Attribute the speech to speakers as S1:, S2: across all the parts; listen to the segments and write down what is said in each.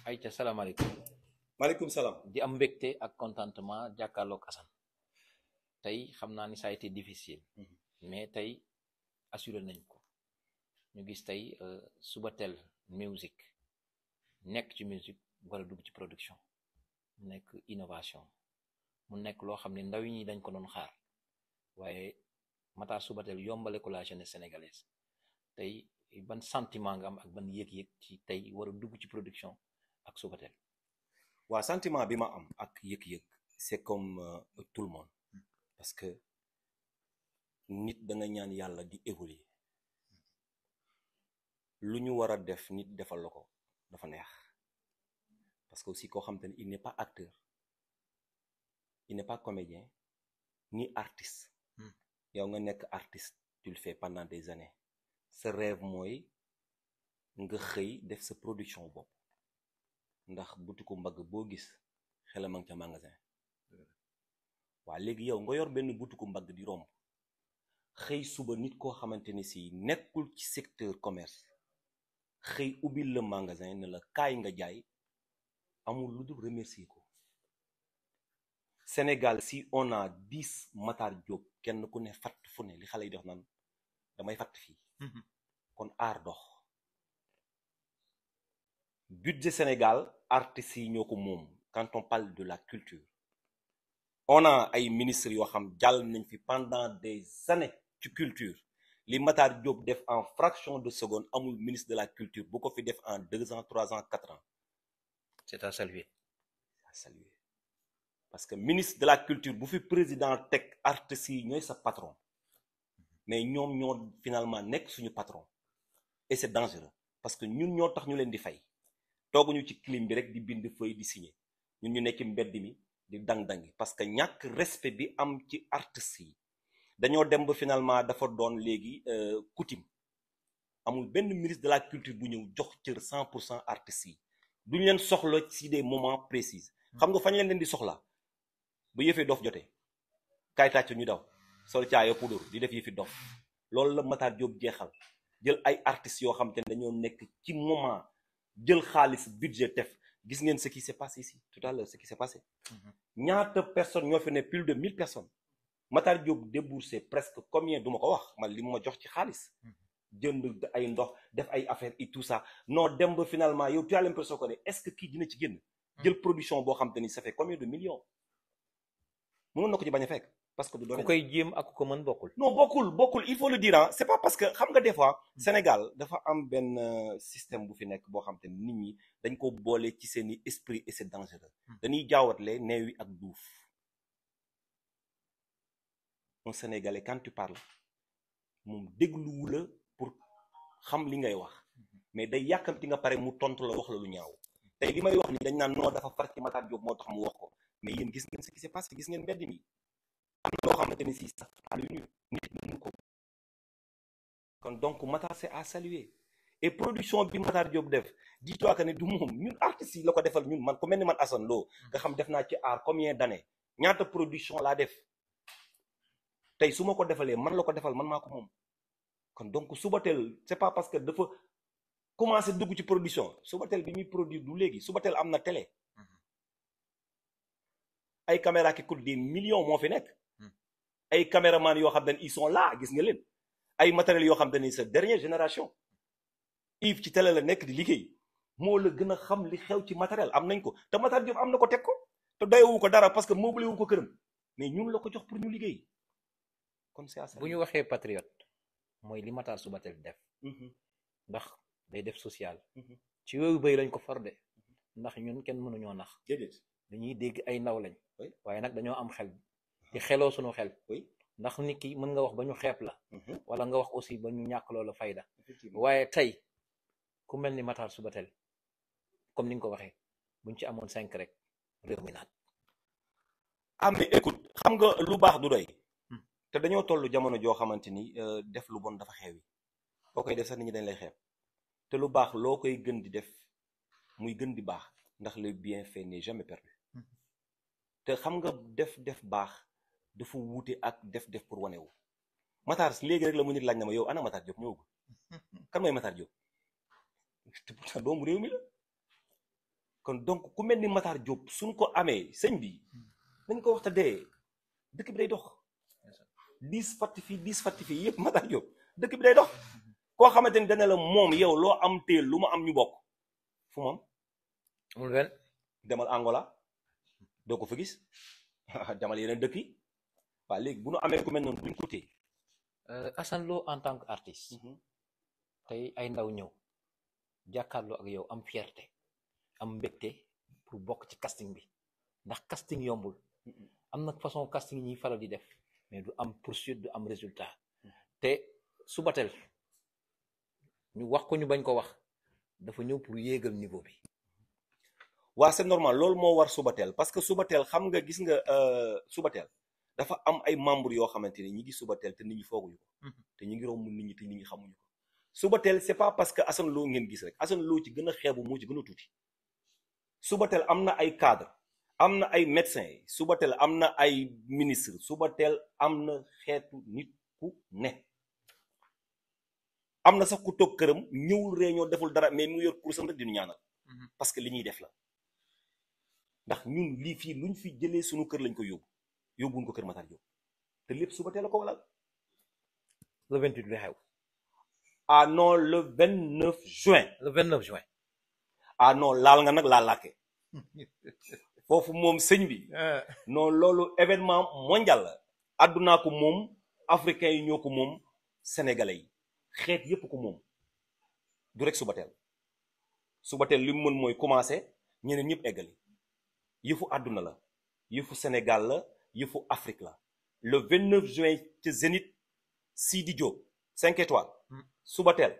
S1: ayca salaamaaleykum.
S2: maaleykum salaam.
S1: di am mbégte ak contentement jàkkaarloog Assane tey xam naa ni ça a été difficile mais tey assuré nañ ko ñu gis tey Subatel musique nekk ci musique war a dugg ci production mu nekk innovation mu nekk loo xam ne ndaw ñi dañ ko doon xaar waaye Matar Subatel yombale ko la jeunesse sénégalaise tey ban sentiment nga am ak ban yëg-yëg ci tey war a dugg ci production ak Subatel.
S2: waaw sentiment bi ma am ak yëg-yëg c'est comme tout le monde parce que nit da nga ñaan yàlla di évoluer lu ñu war a def nit defal la ko dafa neex parce que aussi koo xam te ne il n'est pas acteur il n'est pas comédien ni artiste yow nga nekk artiste tu le fais pendant des années sa rêve mooy nga xëy def sa production bopp ndax butiku mbagg boo gis xelam a ngi ca magasin waa léegi yow nga yor benn butiku mbagg di romb xëy suba nit koo xamante ne si nekkul ci secteur commerce xëy ubbil la magasin ne la kaay nga jaay amul lu dul remercier ko Sénégal si on a 10 Matar Diop kenn ku ne fatt fu ne li xale yi di wax naan damay fatt fii kon aar dox budget Sénégal artistes yi ñoo ko moom quand on parle de la culture on a ay ministres yoo xam jàll nañ fi pendant des années ci culture li Matar Diop def en fraction de seconde amul ministre de la culture bu ko fi def en 2 ans 3 ans 4 ans
S1: c'est à saluer.
S2: à saluer parce que ministre de la culture bu fi président teg artistes yi ñooy sa patron mais ñoom ñoo finalement nekk suñu patron et c'est dangereux parce que ñun ñoo tax ñu leen di fay tooguñu ci clim bi rek di bind feuille di signer ñun ñu nekk mbedd mi di dang-dangi parce que ñàkk respect bi am ci artistes yi dañoo dem ba finalement dafa doon léegi coutume amul benn ministre de la culture bu ñëw jox cër 100% artistes yi duñ leen soxla ci des moments précis xam nga fañ leen di soxla bu yëfee dof jotee kaay tàcc ñu daw sol caayo poudre di def yëfi dof loolu la Matar Diop jeexal jël ay artistes yoo xam te ne dañoo nekk ci moment jël xaalis budget def gis ngeen ce qui s'est passé ici tout à l'heure ce qui s'est passé ñaata personnes ñoo fi ne plus de 1000 personnes Matar Diop déboursé presque combien du ma ko wax man li mu ma jox ci xaalis jënd ay ndox def ay affaires et tout ça non dem ba finalement yow tu as l'impression que ne est-ce que kii dina ci génn jël production boo xam te ni ça fait combien de millions mënoon na ko ci bañ a fekk parce que du doon
S1: ku koy jéem ak ku ko mën bokkul.
S2: non bokkul il faut le dire c'est pas parce que xam nga des fois Sénégal dafa am benn système bu fi nekk boo xam te nit ñi dañ ko boole ci seeni esprit et c'est dangereux dañuy jaawatle neew yi ak duuf un Sénégalais quand tu parles moom dégluwu la pour xam li ngay wax mais day yàkkamti nga pare mu tontu la wax la lu ñaaw tey li may wax ni dañ naan noo dafa far ci Matar Diop moo tax mu wax ko mais yéen gis ngeen ce qui s'est passé gis ngeen mbedd mi am na loo xamante ni si sax lu ñu nit mënu ko kon donc Matar c'est à saluer et production bi Matar Diop def dis-toi que ne du moom ñun artistes yi la ko defal ñun man ku mel ni man Assane Lo nga xam def naa ci art combien d'années ñaata production laa def tey su ma ko defalee man la ko defal man maa ko moom kon donc Subatel c'est pas parce que dafa commencé dugg ci production Subatel bi muy produire du léegi Subatel am na télé ay caméra qui coûte des millions moo fi nekk ay caméraman yoo xam ne ils sont là gis nga leen ay matériels yoo xam ne c'est dernière génération Yves ci télé la nekk di liggéey moo la gën a xam li xew ci matériel am nañ ko te Matar Diop am na ko teg ko te doyewu ko dara parce que meublé wu ko këram mais ñun la ko jox pour ñu liggéey kon c'est ça.
S1: bu ñu waxee patriote mooy li Matar Subatel def ndax day def social ci yooyu bëy lañ ko forde ndax ñun kenn mënuñoo nax dañuy dégg ay ndaw lañ waaye nag dañoo am xel di xeloo suñu xel ndax nit ki mën nga wax ba ñu xeeb la wala nga wax aussi ba ñu ñàkk loola fayda waaye tey ku mel ni Matar Subatel comme ni nga ko waxee buñ ci amoon 5 rek réew mi naat
S2: mais écoute xam nga lu baax du doy te dañoo toll jamono joo xamante ni def lu bon dafa xeewi boo koy def sax nit ñi dañ lay xeeb te lu baax loo koy gën di def muy gën di baax ndax le bienfait n'est jamais perdu te xam nga def baax dafa wuute ak def pour wanewu Matar léegi rek la mu nit laaj na ma yow ana Matar Diop ñëwagul kan mooy Matar Diop te pourtant doomu réew mi la kon donc ku mel ni Matar Diop suñ ko amee sëñ bi dañ ko wax te dee dëkk bi day dox 10 fatti fii 10 fatti fii yëpp Matar Diop dëkk bi day dox koo xamante ni dana la moom yow loo am teel lu ma am ñu bokk fu moom
S1: amul benn
S2: demal Angola doo ko fa gis demal yeneen dëkk yi waaw léegi bu nu amee ku mel noonu duñ ko téye
S1: Assane Lo en tant que artiste tey ay ndaw ñëw jàkkaarloo ak yow am fierté am mbégte pour bokk ci casting bi ndax casting yombul am na façon casting yi ñuy faral di def mais du am poursuite du am résultat te Subatel ñu wax ko ñu bañ ko wax dafa ñëw pour yéegal niveau bi.
S2: waa c'est normal loolu moo war Subatel parce que Subatel xam nga gis nga Subatel dafa am ay membres yoo xamante ni ñi ngi Subatel te nit ñi fooguñu ko te ñu ngi romb nit ñi te nit ñi xamuñu ko Subatel c'est pas parce que Assane Lo ngeen gis rek Assane Lo ci gën a xeebu moo ci gën a tuuti Subatel am na ay cadre am na ay médecins Subatel am na ay ministre Subatel am na xeetu nit ku ne am na sax ku toog këram ñëwul réunion deful dara mais mu yor kursam rek dinu ñaanal parce que li ñuy def la ndax ñun lii fii luñ fi jëlee suñu kër lañ ko yóbbuwuñ ko kër Matar Diop te lépp Subatel la ko walal
S1: le 28 bi xew.
S2: ah non le 29 juin.
S1: le 29 juin.
S2: ah non laal nga nag laa làkke foofu moom sëñ bi non loolu événement mondial la addunaa ko moom africains yi ñoo ko moom sénégalais yi xeet yépp ko moom du rek Subatel li mu mën mooy commencer ñeneen ñëpp eggali yëfu àdduna la yëfu Sénégal la yëfu Afrique la le 29 juin ci Zénith Sidi Diop 5 étoiles Subatel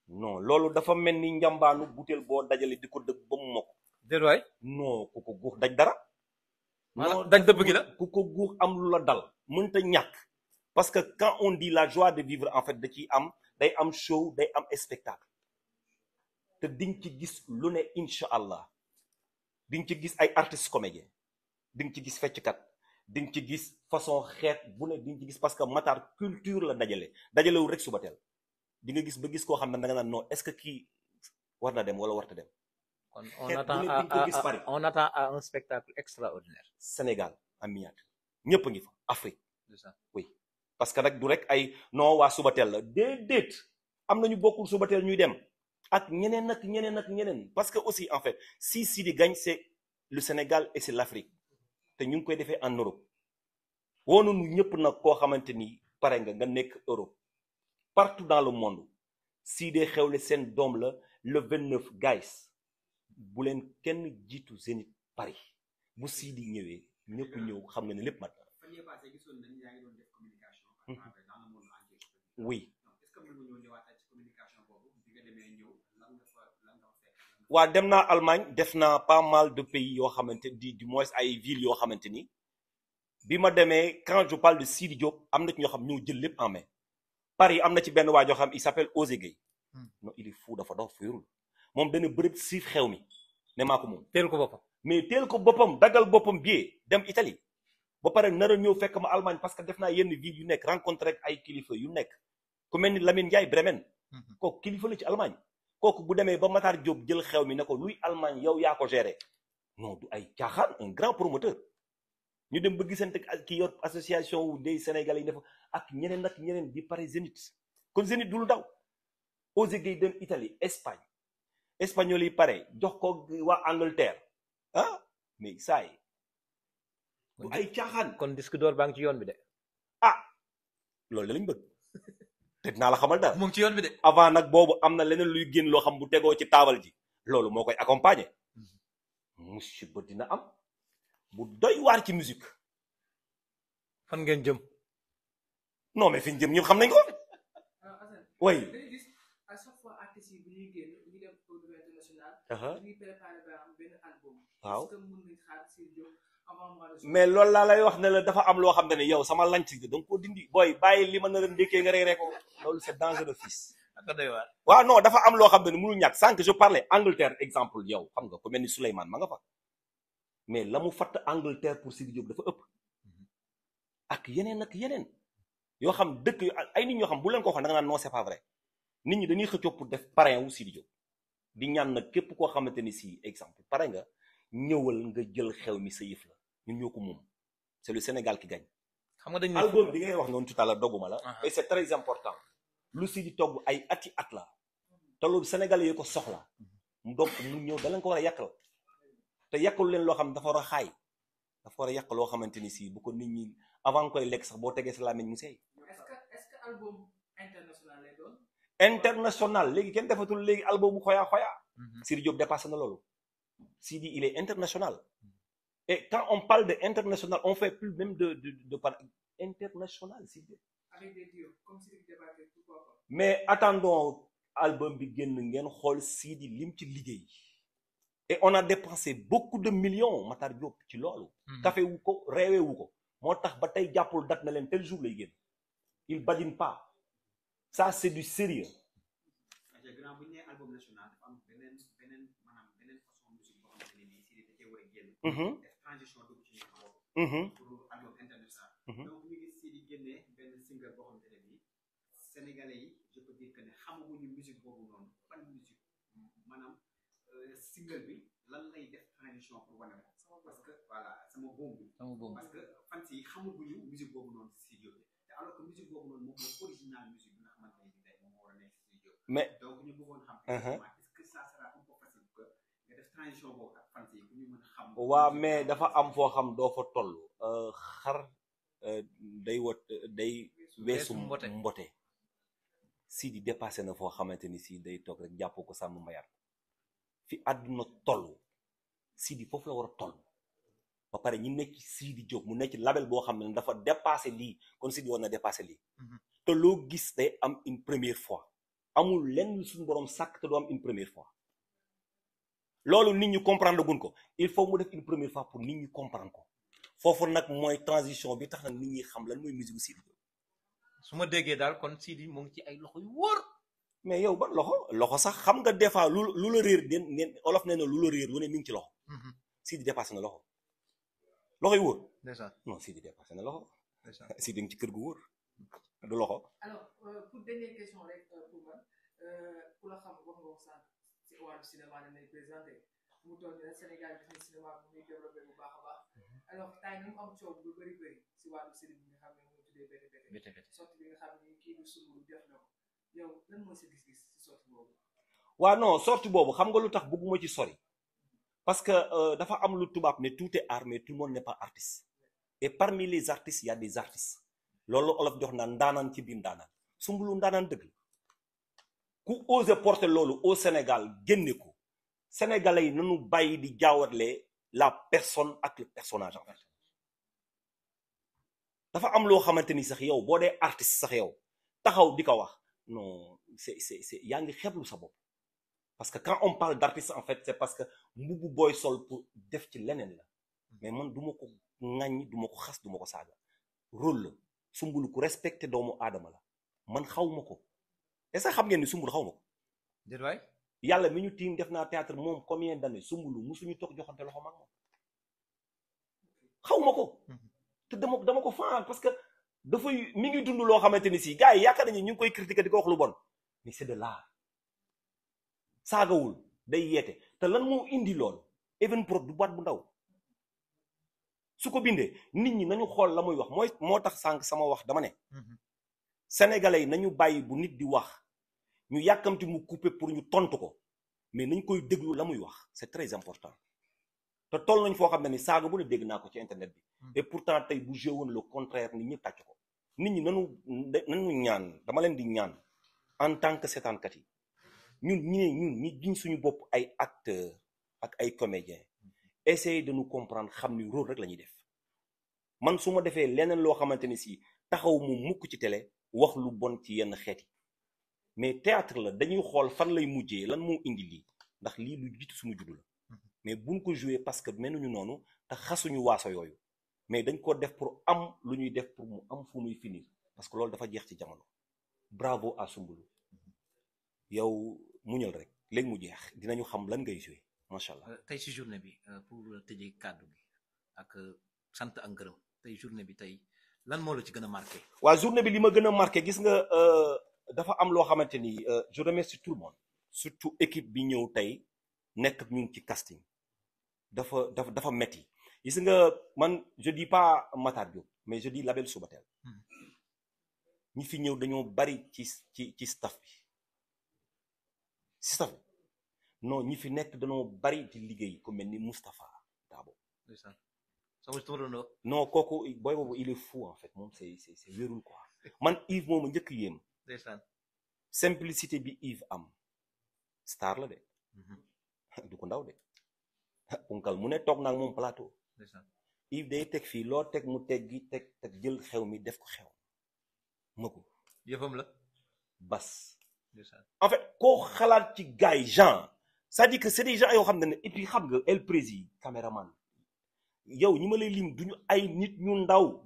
S2: non loolu dafa mel ni njambaanu butéel boo dajale di ko dëgg ba mu mokk
S1: déet waay
S2: non ku ko guux daj dara
S1: non daj dëbb gi la
S2: ku ko guux am lu la dal mënta ñàkk parce que quand on dit la joie de vivre en fait da ciy am day am show day am spectacle te diñ ci gis lu ne incha allah diñ ci gis ay artistes comédiens diñ ci gis fecckat diñ ci gis façon xeet bu ne diñ ci gis parce que Matar culture la dajalewul rek Subatel di nga gis ba gis koo xam ne da nga naan non est-ce que kii war na dem wala warta dem.
S1: kon on attend à un spectacle extraordinaire.
S2: Sénégal en miniature ñëpp a ngi fa Afrique. C'est ça oui parce que nag du rek ay non waa Subatel la déedéet am na ñu bokkul Subatel ñuy dem ak ñeneen ak ñeneen ak ñeneen parce que aussi en fait si Sidi gagne c'est le Sénégal et c'est l'Afrique te ñu ngi koy defee en Europe woonu ñëpp nag koo xamante ni pare nga nekk Europe. partout dans le monde Sidi xewle seen doom la le 29 guys bu leen kenn jiitu Zénith Paris bu Sidi ñëwee ñëpp ñëw xam nga ne lépp mat. oui. waa dem naa Allemagne def naa pas mal de pays yoo xamante du moins ay villes yoo xamante ni bi ma demee quand je parle de Sidi Diop am na ci ñoo xam ñoo jël lépp en main. Paris am na ci benn waa joo xam il s'appelle Osé Gueye non il est fou dafa dox fuyurul moom dana bërëb siif xew mi ne maa ko moom
S1: teel ko boppam
S2: mais teel ko boppam dagal boppam billet dem Italie ba pare nar a ñëw fekk ma Allemagne parce que def naa yenn ville yu nekk rencontré ak ay kilifa yu nekk ku mel ni Lamine Ndiaye Bremen kooku kilifa la ci Allemagne kooku bu demee ba Matar Diop jël xew mi ne ko luy Allemagne yow yaa ko géré non du ay caaxaan un grand promoteur ñu dem ba gisante ak ki yor association wu des Sénégalais yi def ak ñeneen di pare Zénith kon Zénith du lu daw Osé Gueye dem Italie Espagne espagnol yi pare jox ko waa Angleterre ah mais saa yi du ay caaxaan.
S1: kon disque d'or baa ngi ci yoon bi de.
S2: ah loolu lañ bëgg te dinaa la xamal dara.
S1: mu ngi ci yoon bi de.
S2: avant nag boobu am na leneen luy génn loo xam bu tegoo ci taabal ji loolu moo koy accompagner monsieur ba dina am. bu doy waar ci musique.
S1: fan ngeen jëm.
S2: non mais fi ñu jëm ñëpp xam nañ ko. oui.
S3: à chaque fois artistes yi bu ñuy génn ñu dem au niveau international. ñu préparé benn album.
S2: waaw
S3: est-ce que mën nañ xaar si avant mois de juin.
S2: mais loolu laa lay wax ne la dafa am loo xam ne yow sama lanc gi donc koo dindi booy bàyyi li ma nar a ndékkee nga reeree ko loolu c'est dangereux fils. waaw non dafa am loo xam ne mënul ñàkk sànq je parlais Angleterre exemple yow xam nga ku mel ni Souleymane ma nga fa. mais la mu fatt Angleterre pour Sidi Diop dafa ëpp ak yeneen yoo xam dëkk ay nit ñoo xam bu leen ko waxoon da nga naan non c'est pas vrai nit ñi dañuy xëccoo pour def parrain wu Sidi Diop di ñaan nag képp koo xamante ni si exemple pare nga ñëwal nga jël xew mi sa yëf la ñun ñoo ko moom c'est le Sénégal qui gagne.
S1: xam nga dañ ne
S2: album bi ngay wax noonu tout à l'heure dogguma la. et c'est très important. lu si di togg ay ati at la te loolu Sénégalais yi ko soxla donc mu ñëw da leen ko war a yàqal te yàqalu leen loo xam dafa war a xaay dafa war a yàq loo xamante ni si bu ko nit ñi avant nga koy lekk sax boo tegee sa làmmiñ mu seey.
S3: est-ce que album international lay doon.
S2: international léegi kenn defatul léegi album bu xoyaa xoyaa. Sidi Diop dépassé na loolu. Sidi il est international. et quand on parle de international on fait plus même de par international Sidi.
S3: avec des dios comme Sidi débatté pourquoi pas.
S2: mais attendons album bi génn ngeen xool Sidi lim ci liggéey. et on a dépensé beaucoup de millions Matar Diop ci loolu. café wu ko reewee wu ko. moo tax ba tey jàppul date na leen tel jour lay génn. il badine pas. ça c'est du sérieux.
S4: grand bu ñu nee album national dafa am beneen maanaam beneen façon musique boo xamante ne nii Sidi da cee war a génn. def transition dugg ci ñoom boobu. pour album international. donc ñu gis Sidi génnee benn single boo xamante ne nii sénégalais yi je peux dire que ne xamaguñu musique boobu noonu ban musique maanaam single bi lan lay def transition pour wane ko parce que voilà sama boom bi. parce que fans yi xamaguñu musique boobu noonu si studio bi te alors que musique boobu noonu moom mooy original musique bi nga xamante ne nii moom moo war a nekk si studio.
S2: mais
S4: donc ñu bëggoon xam. est-ce que ça sera un peu facile que nga def transition boobu ak fans yi pour ñu mën a xam.
S2: waaw mais dafa am foo xam doo fa toll. xar day weesu mbote. Sidi dépassé na foo xamante ni si day toog rek jàppoo ko sàmm mbayar fi àdduna toll Sidi foofu la war a toll ba pare ñi nekk Sidi Diop mu nekk label boo xam ne dafa dépassé lii kon Sidi war na dépassé lii. te loo gis day am une première fois amul lenn suñu borom sàkk te du am une première fois loolu nit ñi comprendre gun ko il faut mu def une première fois pour nit ñi comprendre ko foofu nag mooy transition bi tax na nit ñi xam lan mooy musique Sidi Diop.
S1: su ma déggee daal kon Sidi mu ngi ci ay loxo yu wóor.
S2: mais yow ban loxo sax xam nga des fois lu la réer den olof nee na lu la réer lu ne mi ngi ci loxo. Sidi dépassé na loxo yu wóor. non Sidi dépassé na loxo. Sidi ngi ci kër gu wóor du loxo.
S3: alors pour dernière question rek pour man ku la xam wax nga wax sànq ci wàllu cinéma dañ lay présenté mu toll nii Sénégal gis nañ cinéma bu muy développé bu baax a baax alors tay nañu am coow bu bëri ci wàllu série bi nga xam ne moom tuddee bété sorti bi nga xam ne kii du Soumboulou def na ko yow lan mooy sa gis-gis ci sorti boobu.
S2: waaw non sorti boobu xam nga lu tax bëgguma ci sori parce que dafa am lu tubaab ne tout est art mais tout le monde n'est pas artiste et parmi les artistes il y a des artistes loolu olof jox naan ndaanaan ci biir ndaanaan Soumboulou ndaanaan dëgg la ku osé porter loolu au Sénégal génne ko sénégalais yi nañu bàyyi di jaawatle la personne ak le personnage en fait dafa am loo xamante ni sax yow boo dee artiste sax yow taxaw di ko wax non c'est yaa ngi xeeblu sa bopp parce que quand on parle d'artiste en fait c'est parce que mbubu booy sol pour def ci leneen la mais man du ma ko ŋàññ du ma ko xas du ma ko saaga rôle la Soumboulou ku respecté doomu aadama la man xaw ma ko est-ce que xam ngeen ni Soumboulou xaw ma ko.
S1: déet waay
S2: yàlla mi ñu tiim def naa théâtre moom combien d'années Soumboulou musuñu toog joxante loxo mag moom xaw ma ko. te dama ko fan parce que dafay mi ngi dund loo xamante ni si gars yi yaakaar nañu ñu ngi koy critiquer di ko wax lu bon mais c'est de l'art saagawul day yeete te lan moo indi lool Evenprod du boîte bu ndaw su ko bindee nit ñi nañu xool la muy wax moo tax sànq sama wax dama ne sénégalais yi nañu bàyyi bu nit di wax ñu yàkkamti mu couper pour ñu tontu ko mais nañ koy déglu la muy wax c'est très important te toll nañ foo xam ne ni saaga bu ne dégg naa ko ci internet bi et pourtant tey bu joué woon le contraire nit ñi tàcc ko nit ñi nanu ñaan dama leen di ñaan en tant que seetaankat yi ñun ñi giñ suñu bopp ay acteurs ak ay comédiens essayer de nous comprendre xam ni rôle rek la ñuy def man su ma defee leneen loo xamante ni si taxaw mu mukk ci télé wax lu bon ci yenn xeet yi mais théâtre la dañuy xool fan lay mujjee lan moo indi lii ndax lii lu jiitu suñu juddu la mais buñ ko joué parce que menuñu noonu te xasuñu waaso yooyu mais dañ ko def pour am lu ñuy def pour mu am fu muy finir parce que loolu dafa jeex ci jamono bravo à Soumboulou yow muñal rek léegi mu jeex dinañu xam lan ngay joué macha allah.
S1: tey si journée bi pour tëjee kàddu gi ak sant ak ngërëm tey journée bi tey lan moo la ci gën a marqué.
S2: waa journée bi li ma gën a marqué gis nga dafa am loo xamante ni je remercie tout le monde surtout équipe bi ñëw tey nekk ak ñun ci casting dafa metti gis nga man je dis pas Matar Diop mais je dis label Subatel ñi fi ñëw dañoo bari ci staff bi non ñi fi nekk dañoo bari ci liggéey ku mel ni Moustapha Dabo non kooku booy boobu il est fou en fait moom c'est wérul quoi man Yves mooma njëkk yéem simplicité bi Yves am star la de du ko ndaw de unkal mu ne toog naa moom plateau Yves day teg fii loo teg mu teg gi teg jël xew mi def ko xew ma ko
S1: yëfam la
S2: bas en fait koo xalaat ci gars yi genre c'est-à-dire que c'est des gens yoo xam ne et puis xam nga el prési caméraman yow ñi ma lay lim duñu ay nit ñu ndaw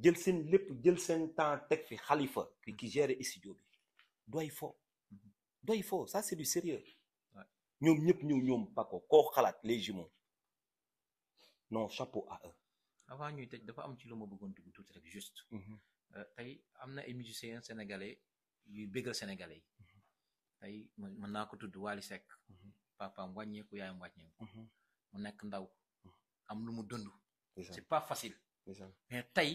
S2: jël seen lépp jël seen temps teg fi Khalifa ki gère studio bi doy fo ça c'est du sérieux ñoom ñëpp ñoom Paco koo xalaat les jumeaux non chapeau à eux.
S1: avant ñuy tëj dafa am ci lu ma bëggoon dugg tuuti rek juste tey am na ay musiciens sénégalais yuy bégal sénégalais yi tey mën naa ko tudd Wally Seck papaam wàññeeku yaayam wàññeeku mu nekk ndaw am lu mu dund c'est pas facile mais tey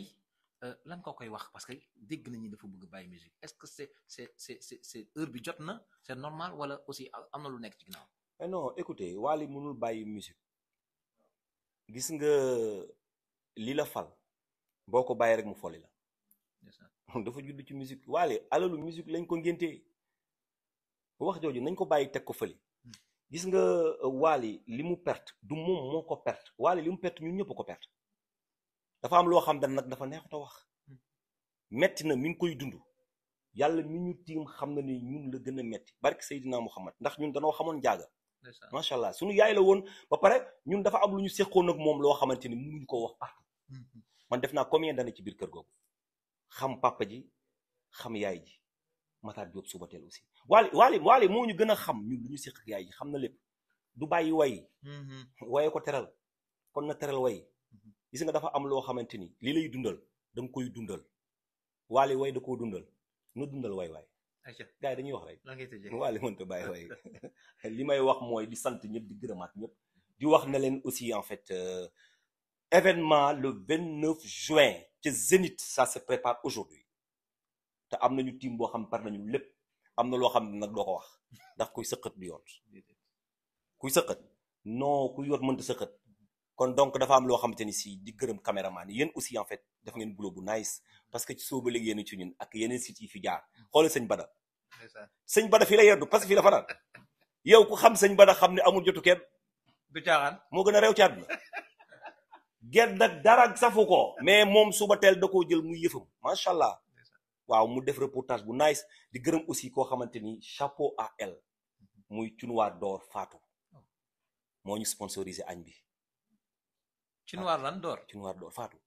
S1: lan ko koy wax parce que dégg nañu dafa bëgg bàyyi musique est-ce que c'est heure bi jot na c'est normal wala aussi am na lu nekk ci ginnaaw
S2: non écoutez Wally mënul bàyyi musique gis nga li la fal boo ko bàyyi rek mu folli la dafa judd ci musique Wally alalu musique lañ ko ngéntee wax jooju nañ ko bàyyi teg ko fëli gis nga Wally li mu perte du moom moo ko perte Wally li mu perte ñun ñëpp ko perte dafa am loo xam ne nag dafa neexut a wax metti na mi ngi koy dund yàlla mi ñu tiim xam na ni ñun la gën a metti barke Seydina Muhammad ndax ñun danoo xamoon jaaga macha allah suñu yaay la woon ba pare ñun dafa am lu ñu seqoon ak moom loo xamante ni mënuñu ko wax partout man def naa combien d'années ci biir kër googu xam papa ji xam yaay ji Matar Diop Subatel aussi Wally moo ñu gën a xam ñun lu ñu seq ak yaay ji xam na lépp du bàyyi way waye ko teral kon na teral way gis nga dafa am loo xamante ni li lay dundal danga koy dundal Wally way da koo dundal nu dundal way gars yi dañuy wax rek Wally mënta bàyyi way li may wax mooy di sant ñëpp di gërëmaat ñëpp di wax na leen aussi en fait événement le 29 juin ci Zénith ça se prépare aujourd'hui te am nañu team boo xam par nañu lépp am na loo xam ne nag doo ko wax ndax kuy sëqat du yoot kuy sëqat non kuy yoot mënta sëqat kon donc dafa am loo xamante ni si di gërëm caméraman yi yéen aussi en fait def ngeen boulot bu nice parce que ci soo ba léegi yéen ci ñun ak yeneen sites yi fi jaar xoolal sëñ Bada fii la yendu parce que fii la fanaan yow ku xam sëñ Bada xam ne amul jotu kenn
S1: du caaxaan
S2: moo gën a réew ci àdduna gerte nag dara safu ko mais moom Subatel da koo jël muy yëfam macha allah waaw mu def reportage bu nice di gërëm aussi koo xamante ni chapeau à elle muy Cunuwaar Door Fatou moo ñu sponsorisé añ bi
S1: Cunuwaar lan Door
S2: Cunuwaar Door Fatou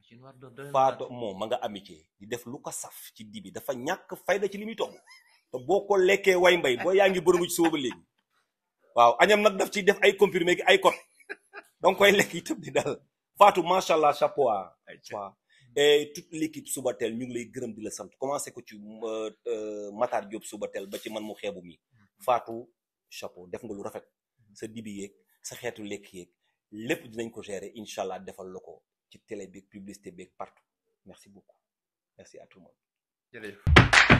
S1: Cunuwaar Door
S2: Fatou moom ma nga amitié di def lu ko saf ci dibi dafa ñàkk fayda ci li muy togg te boo ko lekkee way mbay boo yaa ngi bërëngu ci sooba léegi waaw añam nag daf ciy def ay comprimé gi ay kot donc koy lekk itam di dal Fatou macha allah chapeau à toi et toute l'équipe Subatel ñu ngi lay gërëm di la sant commencé ko ci Matar Diop Subatel ba ci man mu xeebu mi Fatou chapeau def nga lu rafet sa dibi yeeg sa xeetu lekk yeeg lépp dinañ ko gérer incha allah defal la ko ci télé bi publicité bi partout merci beaucoup merci à tout le monde.
S1: jërëjëf.